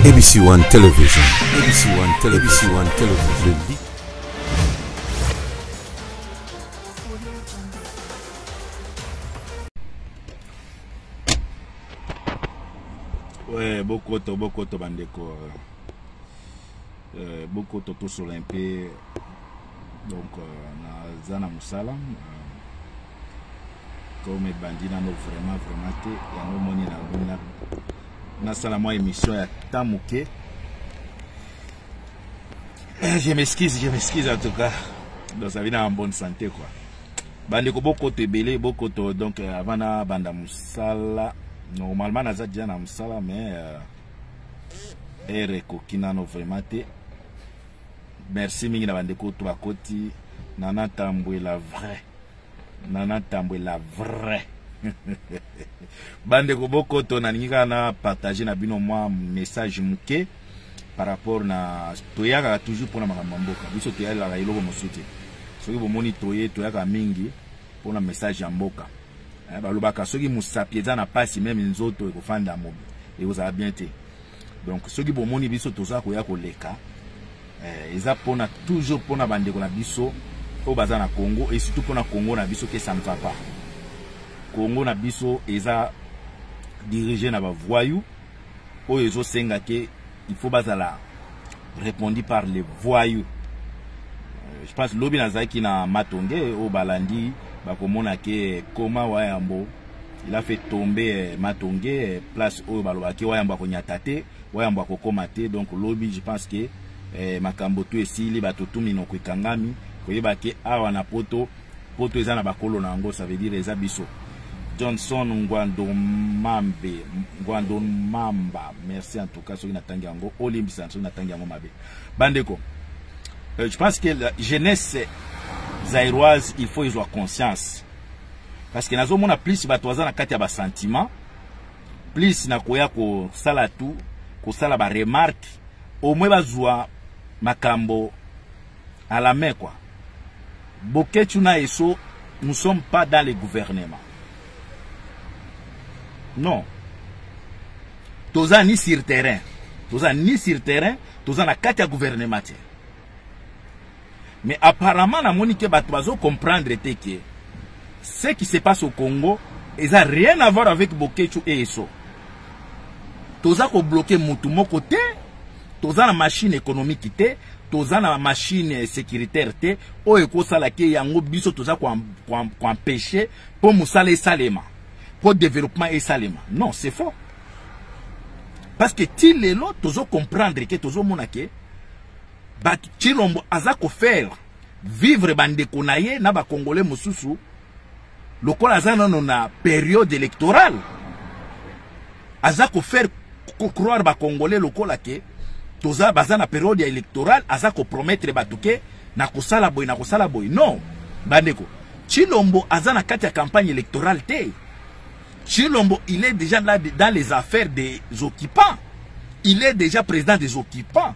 ABC One Television, ABC One Television, ABC One Television, le lit. Ouais, bokoto, bokoto bandeko. Euh, bokoto tosola un peu donc euh, naza na mosala euh, comme ebandi nano vraiment vraiment te yango omoni nasala mwa émission ya temps moke. Je m'excuse, je m'excuse en tout cas. Donc ça vient en bonne santé quoi. Bandeko, bokoto ebele, bokoto. Donc avant na banda mosala, normalement naza déjà na mosala, mais heure ekoki nano vraiment te. Merci mingi na bandeko to bakoti. Nana Tambwe la vraie, Nana Tambwe la vraie. Bandeko, bokoto. Nalingi kaka na partage na bino mwa message moke par rapport na toyakaka toujours mpona makambo ya mboka. Biso toyalaka eloko mosusu te. Soki bomoni toye, toyaka mingi mpona message ya mboka. Balobaka soki mosapi eza na pasi, même nzoto ekofanda mobi ekozala bien te. Donc soki bomoni biso toza koya koleka, eza mpona toujours mpona bandeko na biso oyo baza na Congo et surtout mpona Congo na biso, que ça ne va pas. Congo na biso eza dirigé na bavoyous oyo ezosenga ke il faut bazala répondu par les voyous. Je pense lobi nazalaki na Matonge. Oyo balandi bakomona ke koma Wayambo, il a fait tomber Matonge, place oyo balobaki Wayambo akonyata te, Wayambo akokoma te. Donc lobi, je pense que makambo tu esili, bato tu minoko ekangami koyeba ke awa na Poto, Poto eza na bakolo na yango, ça veut dire eza biso. Johnson Ngwandomambe, Ngwandomamba, merci en tout cas. Soki natangi yango, olimbisa soki natangi yango mabe. Bandeko, je pense que la jeunesse zaïroise, il faut ezwa conscience, parce que nazomona plus bato baza na kati ya basentiment, plus nakoya kosala tu kosala baremarque, au moins bazwa makambo à la main quoi. Boketshu na Eso, nous sommes pas dans le gouvernement, non. Toza ni sur terrain, toza ni sur terrain, toza na kati ya gouvernement te. Mais apparemment namoni ke bato bazocomprendre te ke ce qui se passe au Congo eza rien à voir avec Boketshu et Eso. Toza kobloquer mutu moko te, toza na machine économique te, toza na machine sécuritaire te oyo ekosala ke yango biso toza koempêcher mpo mosala esalema, mpo développement esalema. Non, c'est faux, parce que ti lelo tozocomprendre ke tozomona ke bato Tshilombo aza kofaire vivre bandeko na ye na bakongolais mosusu lokola aza nano na période électorale. Aza kofaire croire bakongolais lokola ke toza baza na période ya électorale, aza kopromettre bato ke na kosala boye, na kosala boye. Non, bandeko, Tshilombo aza na kati ya campagne électorale te. Tshilombo, il est déjà là dans les affaires des occupants, il est déjà président des occupants.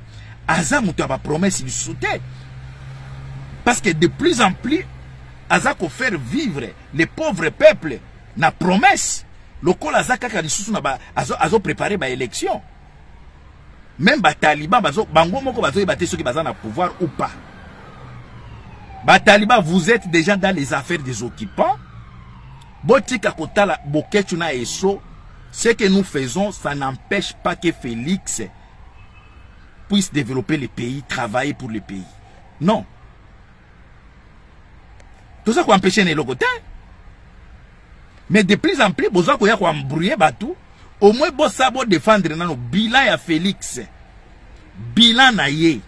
Aza moto ya bapromesse lisusu te, parce que de plus en plus aza kofaire vivre les pauvres peuples na promesse lokola aza kaka lisusu na ba, azo préparer baélection. Même bataliban bazo, bango moko bazoyeba te soki baza na pouvoir ou pas. Bataliban, vous êtes déjà dans les affaires des occupants. Botika kotala Boketshu na Eso. Ce que nous faisons, ça n'empêche pas que Félix puisse développer le pays, travailler pour le pays. Non, toza koempêcher na eloko te. Mais de plus en plus boza koya koembrouiller bato. Au moins bosa bodéfendre nano bilan ya Félix, bilan na ye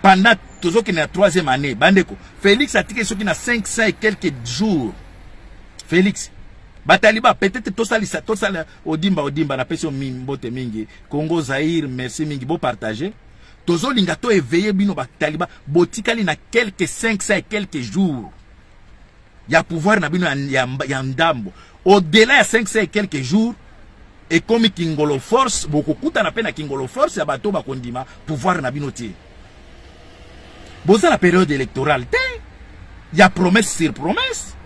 pendant tozokende na troisième année. Bandeko, Félix atiki soki na 500 et quelques jours. Félix, bataliba, peut-être tosalisa, tosala odimba odimba. Napesi yo mbote mingi. Congo Zaire, merci mingi. Bopartage, tozolinga to éveiller bino bataliba. Botikali na quelques 500 et quelques jours ya pouvoir na bino ya ndambo. Au-delà ya 500 et quelques jours, ekomi kingolo force. Bokokutana mpe na kingolo force ya bato bakondima pouvoir na bino te. Boza na période électorale te ya promesse sur promesse.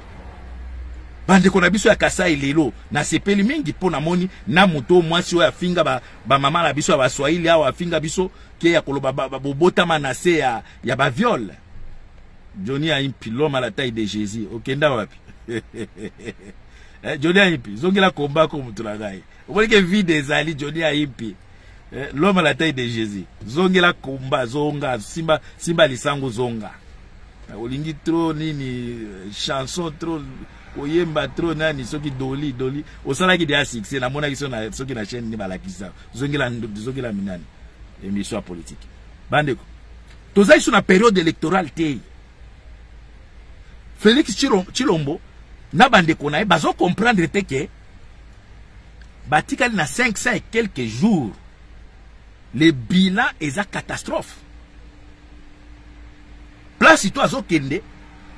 Bandeko na biso ya Kasai, lelo nasepeli mingi mpo namoni na moto mwasi oyo afinga bamama ba na biso ya Baswahili awa, afinga biso ke ya koloba bobotama na se ya baviol. Johnny Aimpi, l'homme à la taille de Jésus, okenda wapi? Eh, Johnny Aimpi, zongela komba ko moto na ngai. Omoni ke vide ezali. Johnny Aimpi, eh, l'homme à la taille de Jésus, zongela komba, zonga, simba, simba lisango, zonga. Olingi trop nini, chanson trop, koyemba trop nani, soki doli doli osalaki deya succès. Namonaki so na, soki na chaîne nini balakisa. Zongela, zongela minani émission ya politique. Bandeko, tozali so na période électorale te. Félix Chilombo na bandeko na ye bazocomprendre te ke batikali na 500 et quelques jours. Le bilan eza catastrophe. Place to azokende,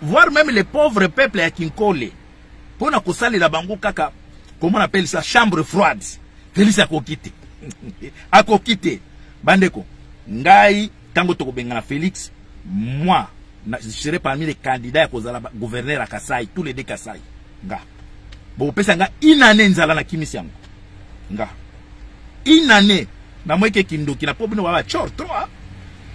voire même les pauvres peuples ya Kinkole, mpona kosalela bango kaka, comment on appelle ça, chambre froide, Félix akoki te, akoki te. Bandeko, ngai ntango tokobengana Félix, moi je serai parmi les candidats ya kozala gouverneur ya Kasai, tous les deux Kasai. Nga bokopesa nga une année, nzala na kimisi yango. Nga une année namoyeke kindoki na mpo bino baba chor trop,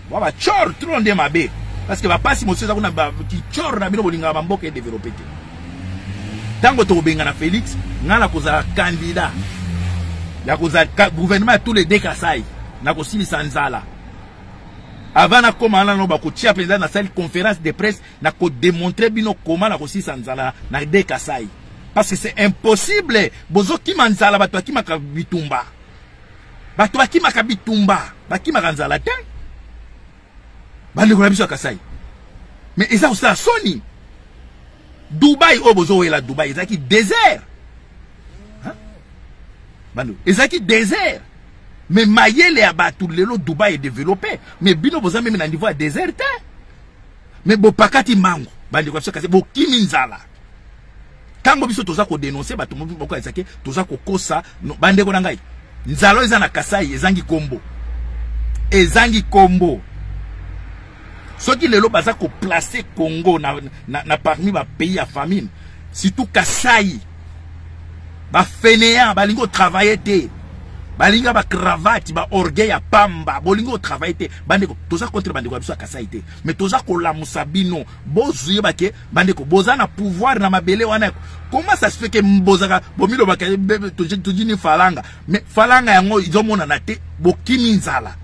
baba chor trop nde mabe, parce que bapasi mosusu eza kuna kichor na bino. Bolingaka bamboka edévelopper te. Ntango tokobengana Félix, ngai nakozala candidat ya kozala gouvernement ya tous les deux Kasai. Nakosilisa nzala. Avant nakóma nano, bakotia mpenza, nasali conférence de presse, nakodémontrer bino koma nakosilisa nzala na deux Kasai, parce que c'est impossible. Bozokima nzala. Bato bakimaka bitumba, bato bakimaka bitumba, bakimaka nzala te. Bandeko na biso ya Kasai, mais eza kosala soni. Dubai oyo bozowela, Dubai ezalaki désert, bando ezalaki désert, mais mayele ya bato, lelo Dubai edéveloppé. Mais bino boza même na niveau ya désert te, mais bopakati mango. Bandeko ya biso kasi bokimi nzala. Ntango biso toza kodénoncer, bato moko ezaki toza kokosa. Bandeko na ngai, nzala oyo eza na Kasai ezangi kombo, ezangi kombo. Soki lelo baza koplacer Congo na parmi bapays ya famine, surtout Kasai, bafainéants balingi otravailler te, balingi bacravate, baorgueil ya pamba, bolingi otravailler te. Bandeko, toza contre bandeko ya biso ya Kasai te, mais toza kolamusa bino. Bozwi bake, bandeko, boza na pouvoir na mabele wana. Comment ça se fait que bozaka bomilobaka tozini falanga, mais falanga yango ezomonana te? Bokimi nzala.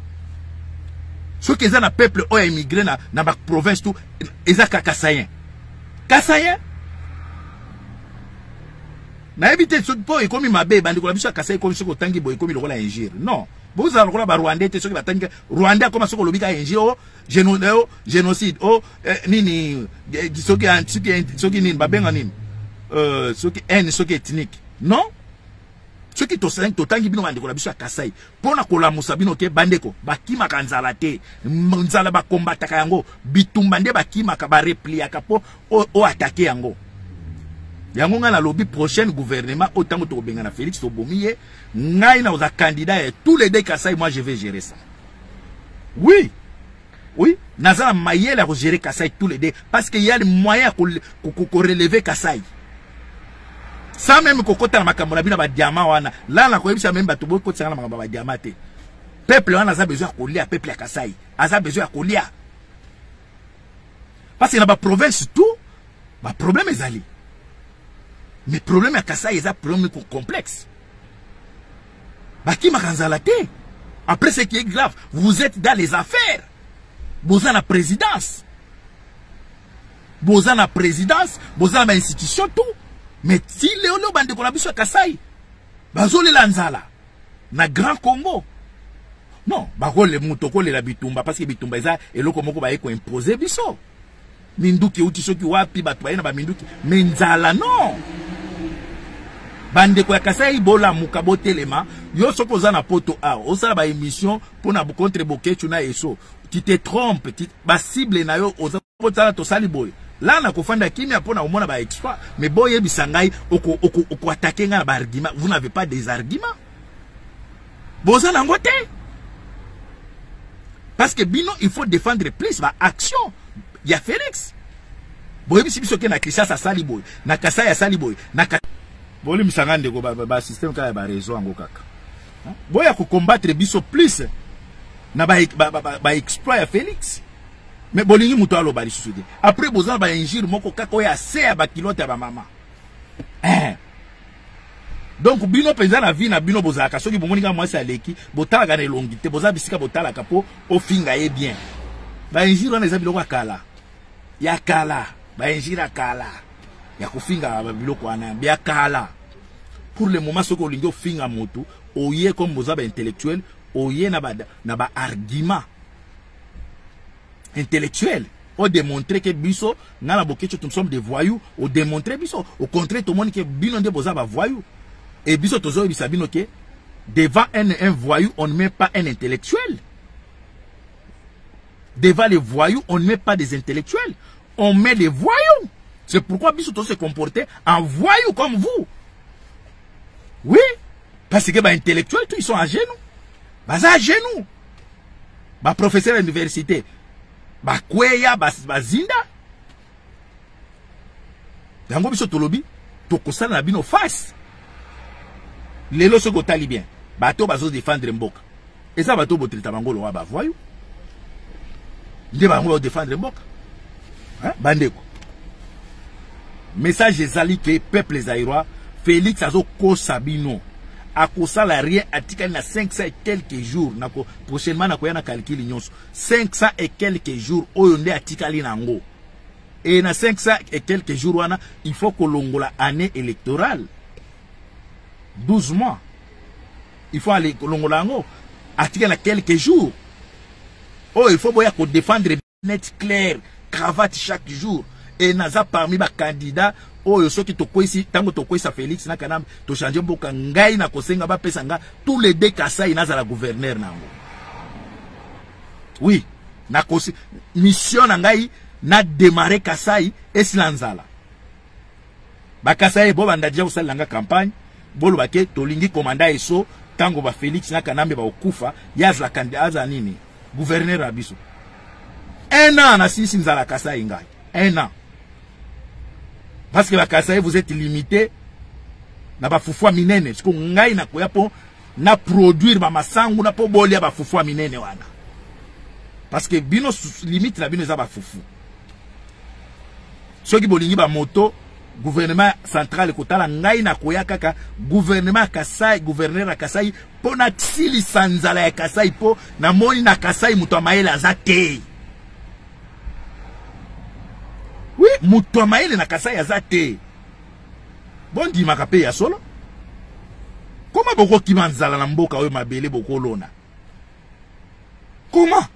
Soki eza na peuple oyo émigré na baprovince tout, eza ka Kasaïen, Kasaïen. Nayebi te soki mpo ekomi mabe. Bandeko na biso ya Kasai, ekomi soki otangi boye, ekomi lokola injure. Non, bozala lokola Barwandais te. Soki batangi Rwandais, akoma soki olobi ka injure, o oh, génocide, o oh, eh, nini, soki soki soki nini babenga nini, soki haine, soki ethnique. Non, soki totangi bino, bandeko na biso ya Kasai, mpo na kolamusa bino ke bandeko bakimaka nzala te. Nzala bakombataka yango, bitumba nde bakimaka, barepliaka mpo oattaquer yango. Yango ngai nalobi, prochaine gouvernement oyo, ntango tokobengana Félix, tobomi ye, ngai nakoza candidat ya tous les deux Kasai. Moi, je vais gérer ça. Oui, naza na mayele ya kogérer Kasai tous les deux, parce que y a le moyen ya korelever Kasai sans même kokota na makambo na bino ya badiamant wana. La nakoyebisa même bato, bokotisanga na makambo ya badiamant te. Peuple wana aza besoin ya kolia. Peuple ya Kasai aza besoin ya kolia, parce que na baprovince tout baproblème ezali, mais problème ya Kasai eza problème complexe. Bakimaka nzala te. Après, ce qui est grave, vous êtes dans les affaires, boza na présidence, boza na présidence, boza na bainstitution tout, mais ti lelo bandeko na biso ya Kasai bazolela nzala na Grand Congo. Non, bakole moto kolela bitumba, parce que bitumba eza eloko moko baye koimposer biso. Minduki euti soki wapi, bato baye na baminduki, mais nzala non. Bandeko ya Kasai, bolamuka, botelema. Yo soki oza na Poto awa, osala baémission mpona contre Bokechu na eso, tu te trompes. Bacible na yo oza otala. Tosali boye la na kofanda kimia mpona komona baexploit, mais boyebisa ngai, okoattaquer ngai na baargument. Vous n'avez pas des arguments, boza nango te, parce que bino, il faut défendre plus baaction ya Félix. Boyebisi biso ke na Kinshasa asali boye, na Kasai asali boye, na bolimbisa nga ndeko, ba système kaka ya ba réseau yango kaka. Boya ko combattre biso plus na ba exploit ya Félix. Mais bolingi moto aloba lisusu te. Après boza na ba injure moko kaka oyo ase ya ba kilote ya ba mama. Donc bino penza na vie na bino bozalaka soki bomoni kaka mwasi aleki botalaka na elongi te, boza bisika botalaka po ofinga ye bien. Ba injure wana eza biloko ya kala. Ya kala, ba injure ya kala. Ya kofinga ba biloko wana ya kala. Pour le moment soki olingi ofinga motu, oye comme boza ba intellectuel, oye na ba argument intellectuel. O démontrer que biso nga na Boketshu nous sommes des voyous, o démontrer biso, au contraire tout le monde que bino nde boza ba voyous. Et biso tozo yebisa bino que devant un voyou on ne met pas un intellectuel. Devant les voyous on ne met pas des intellectuels, on met des voyous. C'est pourquoi biso tozo se comporter en voyous comme vous. Oui, parce que ba intellectuels tous ils sont à genoux. Baza à genoux. Ba professeur à l'université bakweya bazinda. Yango biso tolobi tokosala na bino face. Lelo soki otali bien bato bazo défendre mboka eza bato botreta bango lowa ba voyou nde bango bazo défendre mboka. Hein, bandeko, message ezali ke peuple zaïrois, Félix azokosa bino, akosala rien, atikali na 500 et quelques jours, nako prochainement nakoya na calcul nyonso 500 et quelques jours oyo nde atikali nango. Et na 500 et quelques jours wana il faut kolongola année électorale 12 mois, il faut aller kolongola yango, atikali na quelques jours oyo il faut boya ko défendre net clair, cravate chaque jour. Et naza parmi ba candidats oyo soki tokwesi, tango tokwesa Félix na Kanambe, to changer mboka ngai na kosenga ba pesa nga tous les deux Kasai nazala gouverneur nango. Oui, na kosi mission na ngai na démarrer Kasai esila nzala. Ba Kasai bo banda déjà kosala nga campagne, boloba ke tolingi commandant eso tango ba Félix na Kanambe ba okufa, yazla candidat aza nini? Gouverneur ya biso. Un an na sisi nzala Kasai ngai. Un an. Parce que la Kasai vous êtes limité na ba fufua minene. Siko ngai na koya po na produire ba masangu na po bolia ba fufua minene wana. Parce que bino limite na bino eza ba fufu. Soki bolingi ba moto, gouvernement central kotala ngai na koya kaka gouvernement Kasai, gouverneur ya Kasai po na silisa nzala ya Kasai, po na moni na Kasai moto ya mayele aza te. Oui, moto ya mayele na Kasai aza te. Bondimaka pe ya solo. Koma bokokima nzala na mboka oyo mabele bokolona? Comment?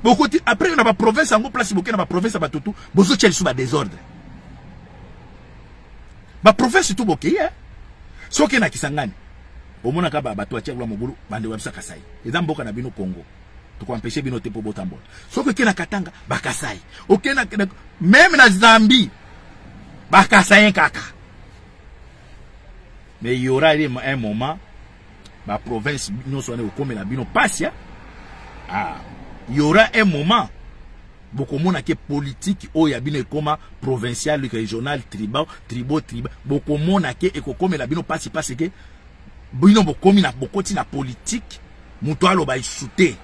Bokoti après na ba province yango place boke na ba province ya batutu bozotia lisusu ba désordre. Ba province tout bokei, hein? Soki na Kisangani omonaka ba bato atia mobulu bande babisa Kasai. Eza mboka na bino Congo. Toko empêcher bino te po botambola. Soki oke na Katanga ba Kasai. Oke na même na Zambie ba Kasai kaka. Mais il y aura un moment ba province nyonso wana ekokomela bino pasi, hein? Ah, il y aura un moment bokomona ke politique oyo ya bino ekoma provincial, régional, tribal, tribo, tribal. Bokomona ke ekokomela bino pasi, pasi ke bino bokomi na bokoti na politique moto aloba esute.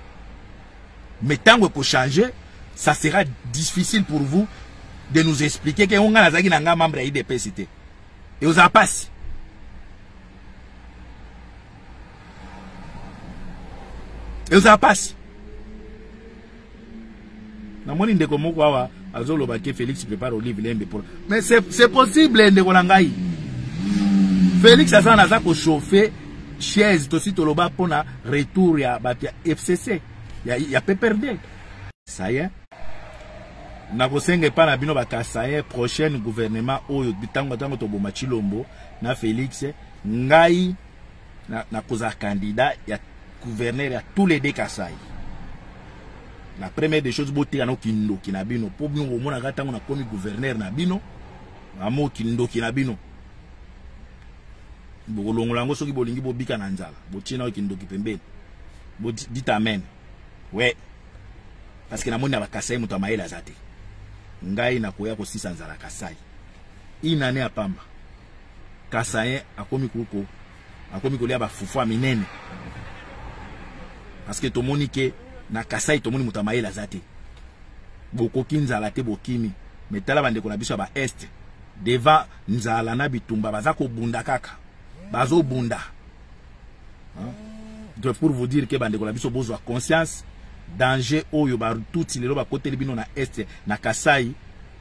Mais tango eko changer, ça sera difficile pour vous de nous expliquer que onga nazaki na nga membre ya IDPS te. Et aux pasi. Et aux pasi. Namoni ndeko moko awa azoloba ke Félix prépare Olive Lembe pour. Mais c'est possible ndeko na ngai. Félix aza naza ko chauffer chaise tosi toloba pona retour ya bato ya FCC ya PPRD. Ça y est. Nakosenga epai na bino bakasaye prochaine gouvernement oyo tango tango toboma Tshilombo na Félix ngai nakozala candidat ya gouverneur ya tous les deux Kasai. La première des choses botika no kindoki na bino po bino bomonaka tango nakomi gouverneur na bino amo kindoki na bino bokolongola yango soki bolingi bobika na nzala botie na kindoki pembeni bo dit amen. Ouais, parce que namoni na bakasai moto ya mayele aza te. Ngai nakoya kosisa nzala Kasai. Une année ya pamba. Kasaïen akomi kuko akomi kolia ba fufu ya minene. Parce que tomoni ke na Kasai tomoni moto ya mayele aza te. Bokoki nzala te bokimi. Mais tala bandeko na biso ya ba est devant nzala na bitumba baza kobunda kaka. Bazobunda. Hein? Donc pour vous dire que bandeko na biso bozwa conscience danger oyo ba tutsi lelo bakoteli bino na est na Kasai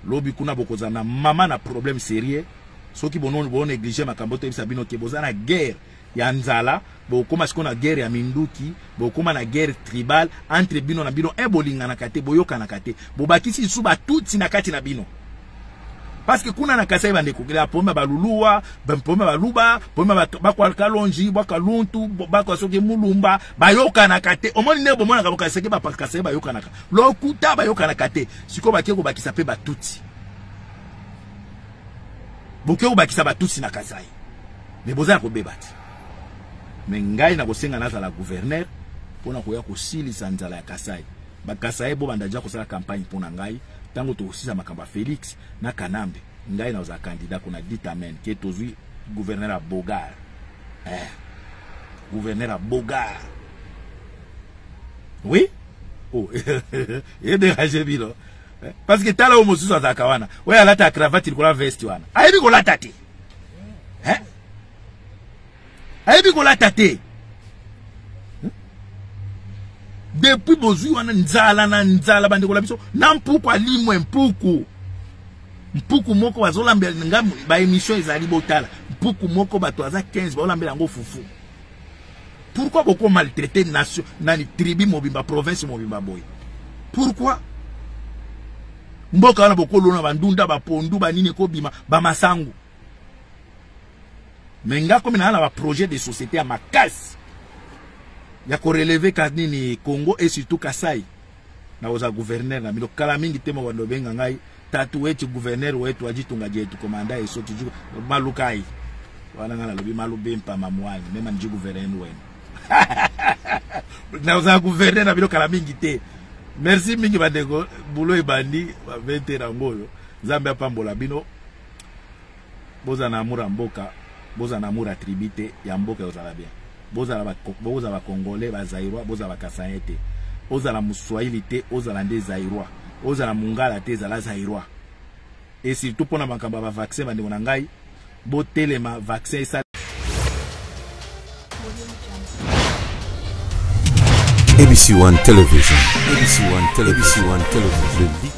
lobi kuna bokozala na mama na problème sérieux soki bono bo négliger makambo toyebisa bino ke boza na guerre ya nzala bokoma sikoyo na guerre ya minduki bokoma na guerre tribale entre bino na bino e bolinganaka te boyokanaka te bobakisi lisusu batutsi na kati na bino parce que kuna na Kasai bandeko la problème ba luluwa ba problème ba luba problème ba kwa kalonji ba kaluntu ba kwa soki mulumba bayokanaka te omoni nde bomonaka bokasaki ba Kasai bayokanaka lokuta bayokanaka te sikoyo bake kobakisa mpe batutsi boke kobakisa batutsi na Kasai mais boza ya kobeba te mais ngai nakosenga nazala gouverneur mpona koya kosilisa nzala ya Kasai. Bakasaye bobanda ja kosala campagne mpo na ngai ntango tokosisa makambo ya Felix na Kanambe ngai nazala candidat kuna. Dit amen ke tozwi gouverneur ya Bogar, gouverneur ya Bogar, oui. Oh, edérange bino parce que tala oyo mosusu azalaka wana oyo alata cravate likolo ya veste wana ayebi kolata te, ayebi kolata te. Depuis bozwi wana nzala na nzala bandeko na biso na mpuku alimwe mpuku mpuku moko bazolambela nga baémission ezali botala mpuku moko bato aza 15 baolambela yango fufu. Pourquoi boko maltraiter nation nani tribu mobimba province mobimba boye? Pourquoi mboka wana bokolona bandunda bapondu banini ekobima bamasangu? Mais nga komi naa na baprojet de société ya makasi ya korelever ka nini Congo et surtout Kasai. Nakozala gouverneur na bino kala mingi te. Moko bando obenga ngai tatu wetu gouverneur wetu ajitunga jetu komanda eso tuju malukai wana. Ngai nalobi malube mpama mwanyi mema nji gouverneur wenu. Nakozala gouverneur na bino kala mingi te. Merci mingi bandeko. Bulo ebandi ba 20 yango oyo. Nzambe apambola bino. Bozala na amour ya mboka, bozala na amour ya tribu te ya mboka, ekozala bien. Bozala bokozala bacongolais, bazaïrois, bozala bakasayen te, ozala moswahili te, ozala nde zaïrois, ozala mongala te, ezala zaïrois. Et surtout mpona makambo ya bavaccin, bandeko na ngai, botelema vaccin esala. ABC One Television, ABC One Television, ABC One Television. Le lit.